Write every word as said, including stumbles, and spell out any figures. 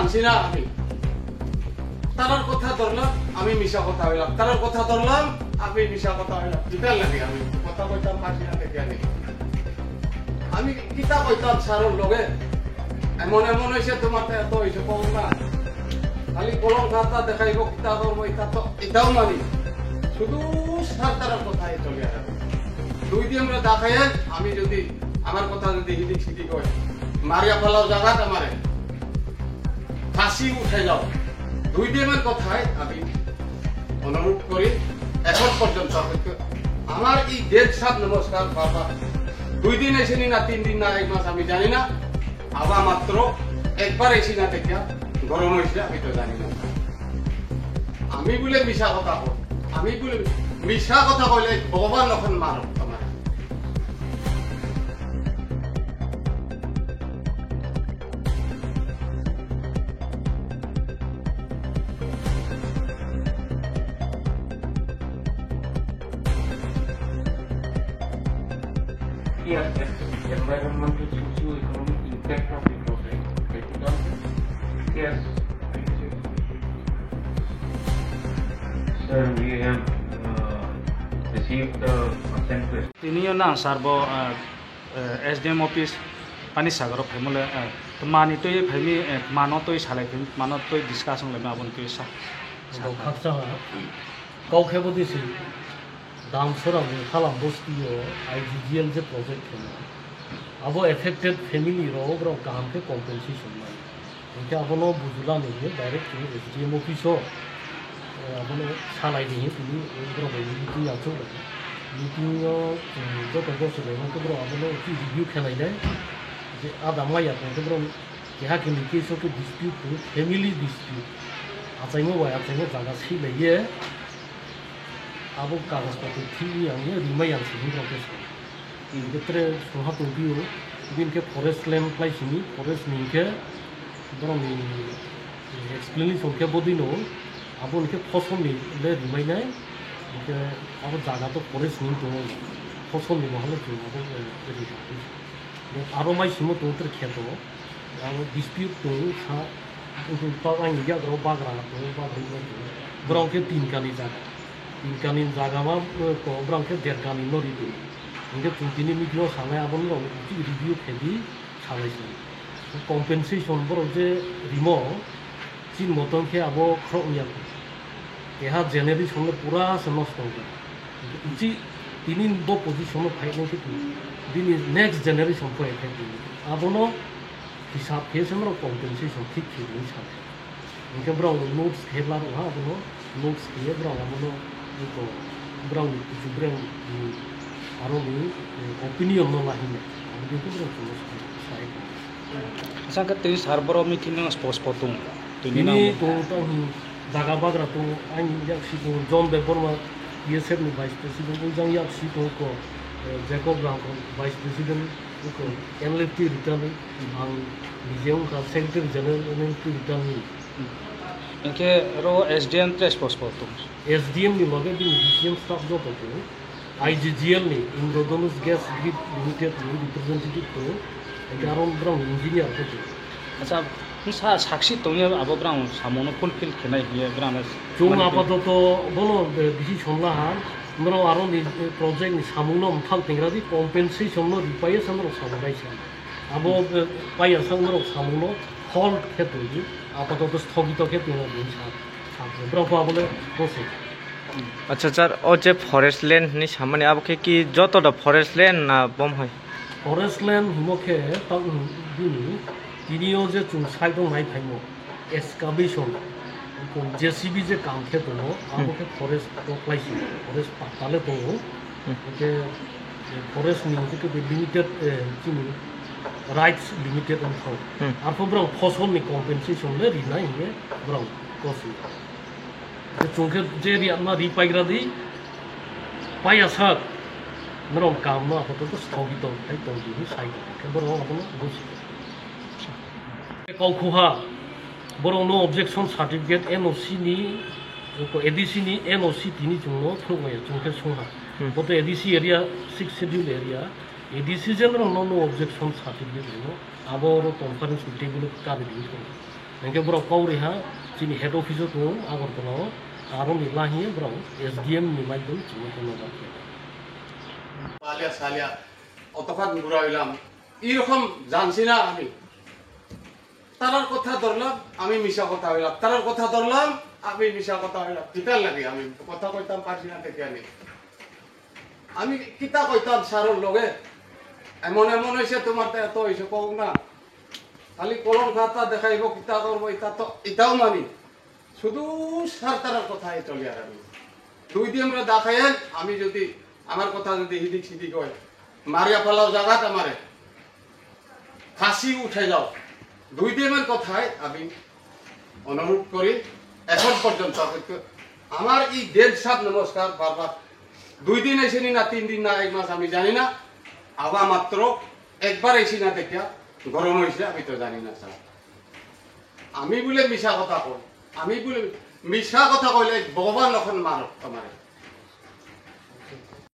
হাসিনা আমি। তারার কথা ধরলাম, আমি মিছা কথা হইলাম। তারার কথা ধরলাম, আমি মিছা কথা হইলাম। কিতার লাগি আমি কথা কইতাম হাসিনা দেখে আনি। আমি কিতা কইতাম স্যারর লগে? এমন এমন হইছে তোমার তো এত হইছে কম না। খালি কলম খাতা দেখাইব, কিতা করবো, এটা তো, এটাও মানি। শুধু স্যার তারার কথায় চলে আর। দুই দিন আমরা দেখায়, আমি যদি, আমার কথা যদি হিদিক সিদিক হয়, মারিয়া ফালাও জায়গাটা মারে। ফাঁসি উঠে যাও। দুই দিনের কথায় আমি অনুরোধ করি, এখন পর্যন্ত অপেক্ষা। আমার এই দেড় সাত নমস্কার বাবা, দুই দিন এসেনি না তিন দিন না এক মাস আমি জানি না, আবার মাত্র একবার এসি না দেখিয়া গরম হয়েছে আমি তো জানি না। আমি বলে মিছা কথা কই, আমি বলে মিছা কথা কইলে ভগবান এখন মারো তোমার। Yes, yes. Environmental socio-economic impact of the project. Yes. Sir, we have uh, received the consent. Tini yo nang sir bo, uh, eh, S D M office Panisagar o phaimole, eh, tma ni twi phaimi, eh, tma no twi salai phaimi, tma no twi discuss wng laima aboni twi sa. Bo khaksa ha. Kau khe bo disi Damsora ni Khalam bosti o I G G L je project khemo. Abo affected family rok, rok kaham khe compensation man. Hingke abono bujulani hinwi direct chwng S D M office o, eh, abono salai di hinwi tini borok bai meeting achuk bai. Meeting o chwng joto goso bai hwnkhe borok abono uchi review khe nai nai. Je ada maya hwnkhe borok keha khe ni case o khe dispute tong, family dispute. Achaimo bai achaimo jaga silai ye abo kagoj potro thik wngya hinwi rimai yang se hinwi rok khe sa. Hingke tere songha tongpio, bini khe forest land khlai simi, forest ni hingke borokni explanation khe bodino, abo hingke fosol ni le rimainai, hingke abo jaga to forest ni tongo, fosol ni mohole chwng abo, eh, ri. Aro mai simo tongo tere kheto, abo dispute tongo sa, tok ani yagra bagra tongo, bagra tongo, borok khe tin kani jaga. Tin kani jaga ma, eh, ko, borok khe der kani no ri tong. Hingke chwng tini meeting o sanai abo no review khe di salai se. Compensation borok je rimo, chin motom khe abo khorok ya. Keha generation le pura se nosto wngkha. Hingke uchi tini bo position o phai nai khe tini bini next generation pho effect wngkha. Abono hisab khe se norok compensation thik khe wngwi sanai. Hingke borok notes khe la rwha abono, notes khe borok abono eko borok ni kuchubreng ni aro ni, eh, opinion no la hino. Abo dei khe borok chwngno sai. Asang khe twi sar borok meeting no spot spot tongo. Tini tini nang tongo tong jaga bagra tongo, ani yak si tongo John Debbarma, B S F ni vice president, ujang yak si tongo ko, eh, Jacob Rangkong, vice president, ko N L F T returning, ang nije wngkha secretary general N L T returning. Hingke oro S D M tres post post tong. S D M ni loge bini D C M staff joto tong. I G G L ni Indrodonus Gas Grid Limited ni representative tong. Hingke aro borok engineer khe tong. Acha, sa saksi tongya abo borok samungno fulfill khenai hiye borok. Chwng apatoto bono, eh, decision laha, norok aro ni, eh, project ni samungno mthang tingra di compensation no ripaiye sa norok samung naisa. Abo, eh, paiya sa norok samungno halt khe tongdi, apatoto sthogito khe tongna di sa, sa, borok bo abole bose. Acha sir, o je forest land hinwi samani abo khe ki joto da forest land na bom hai? Forest land himo khe ta bini tini o je chwng side o nai phaimo excavation, J C B je kam khe tongo, abo khe forest o khlai si, forest patta le tongo. Hingke, eh, forest ni hingke ke limited, eh, chini rights limited wng thang. Hmm. Arpho borok fosol ni compensation le rinai hinke borok kosi. Je chwng khe je ri ama ri paigra di, paiya sak, norok kam no apato to sthogito khai tong di hinwi sai khe borok abono gosi. Kok khuha, borok no objection certificate N O C ni, A D C ni N O C tini chwng no phunuk maya chwng khe sungha. Hmm. Bo to A D C area, sixth schedule area, A D C je norok no, no objection certificate rino, abo oro conference ni table o kari di thung. Hingke borok kok ri ha, chini head office o tongo Agartala o, aro ni lahi borok S D M ni maidom chini hwnwi. Palia salia, otokat gura hoilam, irokom jansi na ami. Tarar kotha dorlam, ami misa kotha hoilam. Tarar kotha dorlam, ami misa kotha hoilam. Kitar lagi ami kotha koitam parsi na te kiani. Ami kita koitam saror loge. Emon emon hoise tomar te eto hoise kok na. Khali kolom khata dekhaibo, kita korbo, ita to, itao mani. Sudu sartarar kotha ei choli ar ami. Dui din re dakhayen, ami jodi amar kotha jodi hidik sidik oi, maria phalao jagat amare, phasi uthai lao. Dui dinor kothai ami onurodh kori, ekhon porjonto kintu amar ei dem sab namaskar barbar dui din aisini na tin din na ek mas ami jani na, awa matro ekbar aisi na dekya, gorom hoise ami to jani na sir. Ami bole misa kotha koi, ami bole misa kotha koile Bhogoban lokhon maro tomare.